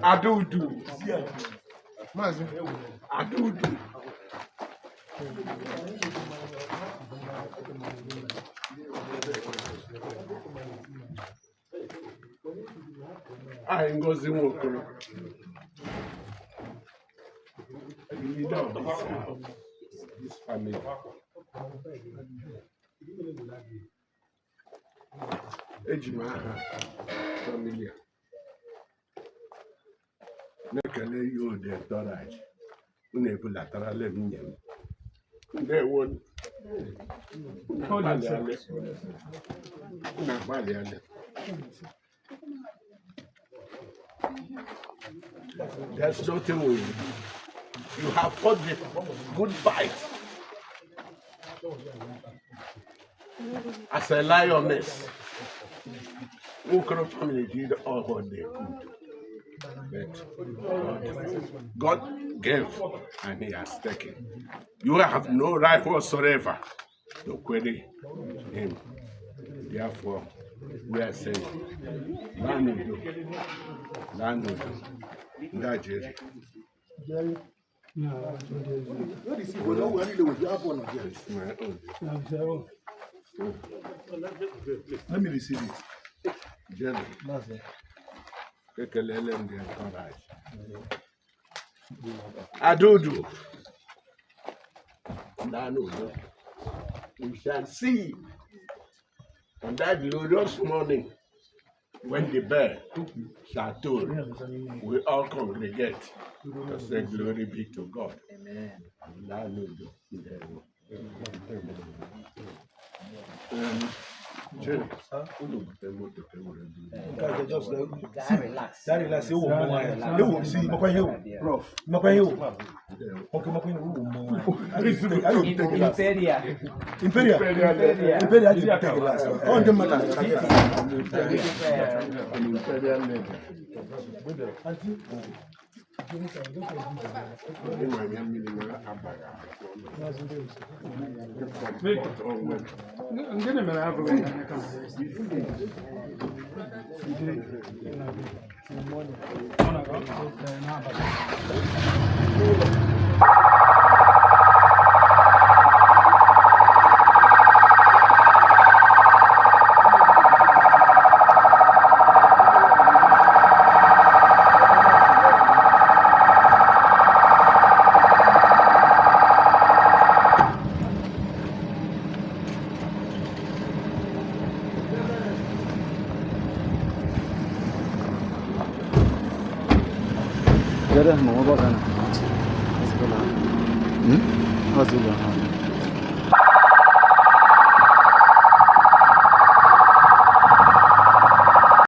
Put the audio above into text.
Adudu. Adudu. Ngozi Nwokoro. The leader of this family. Ejimaha familia. Nekele you the entourage. Unu ebulatara le nwunye m. Ndewo. N'agbalị ale. There's nothing with you. You have fought the good fight. As a lioness, Nwokoro family did all what they could. But God gave and He has taken. You have no right whatsoever to query Him. Therefore, we are saying, Lanudo, Ndajiri. Let me receive it. Jerry. Adudu. Lanudo. We shall see on that glorious morning when the bell shall toll, we all congregate to say glory be to God. Amen. Jadi mau apa kan? Sekolah. Sekolah.